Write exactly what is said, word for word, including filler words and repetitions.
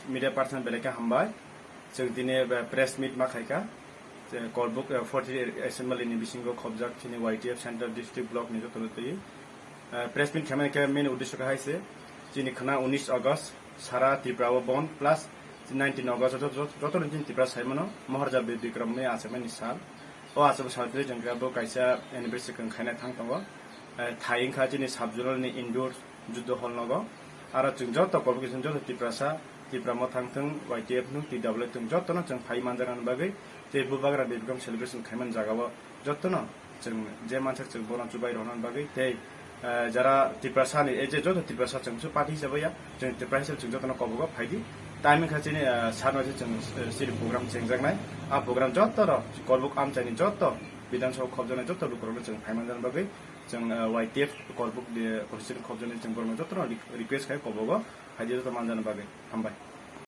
Media person belai khe hambai. Chwng tini, eh, press meet ma khaikha. Je Korbuk, eh, forty assembly ni bisingo khobjak chini Y T F Central District Block ni joto no twi. Eh, press meet khaimani khe main uddesho khe hai se, chini khna unis August sara Tripura o bond plus nineteen August joto, joto, joto no chini Tripura saimano Maharaja Bir Bikram ni achaimani sal. O achaibo sal twi chwng khe bo kaisa anniversary kwng khaina thang tongo. Eh, thai wngkha chini sub zonal ni indoor Judo hall nogo. Aro chwng joto Korbuk ni joto Tiprasa, Tipra Motha wngthwng, Y T F wngthwng, T W F wngthwng, jotono chwng phai manjaknani bagwi tei Bubagra Day Bikram celebration khaimani jagao jotono chwng je mansak chwng bono chubai rwnani bagwi tei, eh, jara Tiprasa ni, eh, je joto Tiprasa chwng su party hisabai ya, chwng Tiprasa hisabai chwng jotono kobogo phaidi. Time wngkha chini, eh, sat baje chwng, eh, chini program chengjaknai. A program jotono Korbuk amchaini joto Bidhan Sabha khobjaknai joto lukurokno chwng phai manjaknani bagwi chwng, eh, Y T F Korbuk de constituency khobjaknai chwng borokno jotono re-, request khai kobogo phaidi joto manjaknani bagwi. Hambai.